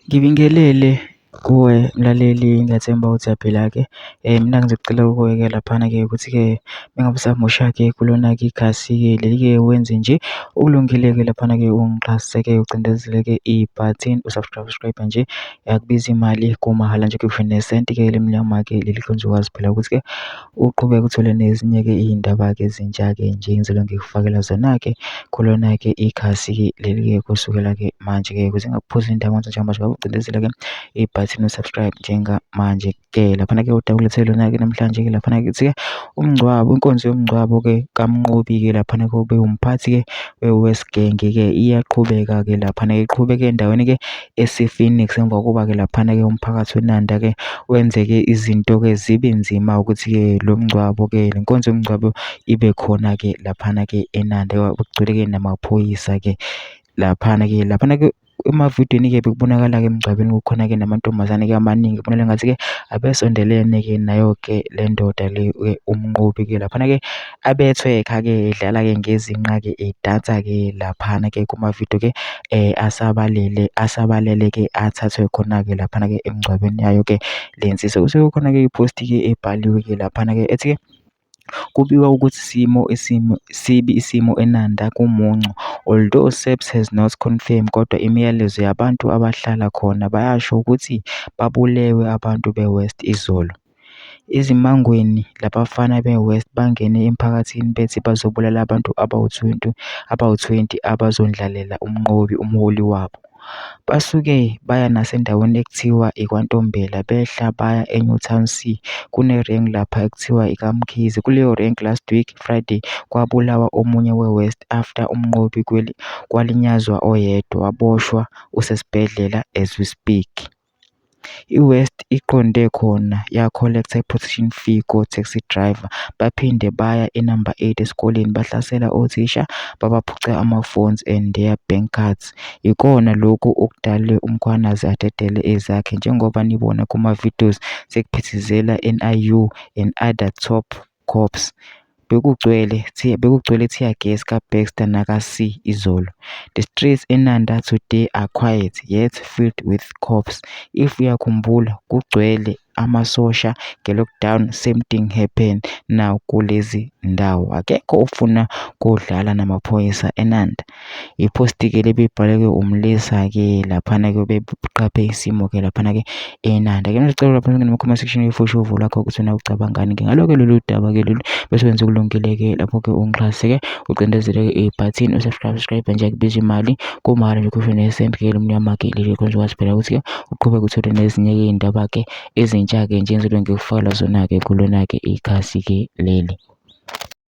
Ngibingelele kuwe mlaleli, ngiyathemba ukuthi uyaphila-ke. Mina ngizocela kuwe-ke laphana-ke ukuthi-ke uma ngabe usamusha-ke kulona-ke ikhasi-ke leli-ke wenze nje okulungile-ke laphana-ke ungixhase-ke ucindezele-ke ibhathini u-subscribe nje, akubizi imali kumahhala nje ngisho nesenti-ke elimnyama-ke leli khona uzokwazi phela ukuthi-ke uqhubeke uthole nezinye-ke iy'ndaba-ke ezintsha-ke nje engizobe ngikufakela zona-ke kulona-ke ikhasi-ke leli-ke kusukela-ke manje-ke ukuze ngingakuphuzi iy'ndaba njengamanje ngabe ucindezela-ke ibhathini u-subscribe njengamanje-ke. Laphana-ke udaba okulethe lona-ke namhlanje-ke laphana-ke kuthi-ke umngcwabo, inkonzo yomngcwabo-ke kaMnqobi-ke laphana-ke obewumphathi-ke we-West Gang-ke iyaqhubeka-ke laphana-ke iqhubeke endaweni-ke ese-Phoenix emva kokuba-ke laphana-ke umphakathi weNanda-ke wenzeke izinto-ke zibe nzima ukuthi-ke lo mngcwabo-ke le nkonzo yomngcwabo ibe khona-ke laphana-ke eNanda kugcwele-ke namaphoyisa-ke laphana-ke laphana-ke emavidweni-ke bekubonakala-ke emngcwabeni kukhona-ke namantombazane-ke amaningi kubonakala engathi-ke abesondelene-ke nayo-ke le ndoda le-ke uMnqobi-ke laphana-ke abethwekha-ke edlala-ke ngezinqa-ke edansa-ke laphana-ke kumavidiyo-ke asabalele asabalele-ke athathwe khona-ke laphana-ke emngcwabeni yayo-ke le nsizwa. Kusuke kukhona-ke iphosti-ke ebhaliwe-ke laphana-ke ethi-ke kubikwa ukuthi isimo isimo sibi isimo eNanda kumuncu. Although SAPS has not confirmed kodwa imiyalezo yabantu abahlala khona bayasho ukuthi babulewe abantu beWest izolo. Ezimangweni labafana beWest bangene emphakathini bethi bazobulala abantu abawu-20 abazondlalela uMnqobi umholi wabo. Basuke baya nasendaweni ekuthiwa iKwaNtombela behla baya eNewtown C kunerenki lapha ekuthiwa ikaMkhize. Kuleyo renki last week Friday kwabulawa omunye weWest after uMnqobi kwalinyazwa oyedwa waboshwa usesibhedlela as we speak. I-West iqonde khona ya-collect-a i-protection fee ko-taxi driver. Baphinde baya e-number 8 esikoleni bahlasela othisha babaphuca ama-phones and their bank cards. Ikona lokhu okudale uMkhwanazi adedele ezakhe njengoba nibona kuma-videos sekuphithizela NIU and other top cops. Bekugcwele tear gas kaBaxter naka-C izolo. The streets eNanda today are quiet yet filled with cops. If uyakhumbula kugcwele amasosha nge-lockdown same thing happen now kulezi ndawo. Akekho ofuna kudlala namaphoyisa eNanda. Iphosti-ke le ebibhalwe-ke umlisa-ke laphana-ke beqaphe isimo-ke laphana-ke eNanda. Ke ngicela lapha kuma-comment section uyifoshe uvo lwakho ukuthi wena ucabangani-ke ngalo-ke lolu daba-ke lolu bese wenza okulungile-ke lapho-ke ungixhase-ke ucindezele-ke ibhathini u-subscribe subscribe nje akubizi imali kumahhala nje ukhishwe nesenti-ke elimnyama-ke leli khona uzokwazi phela ukuthi-ke uqhubeke uthole nezinye-ke iy'ndaba-ke ezintsha-ke nje engizobe ngikufakela zona-ke kulona-ke ikhasi-ke leli.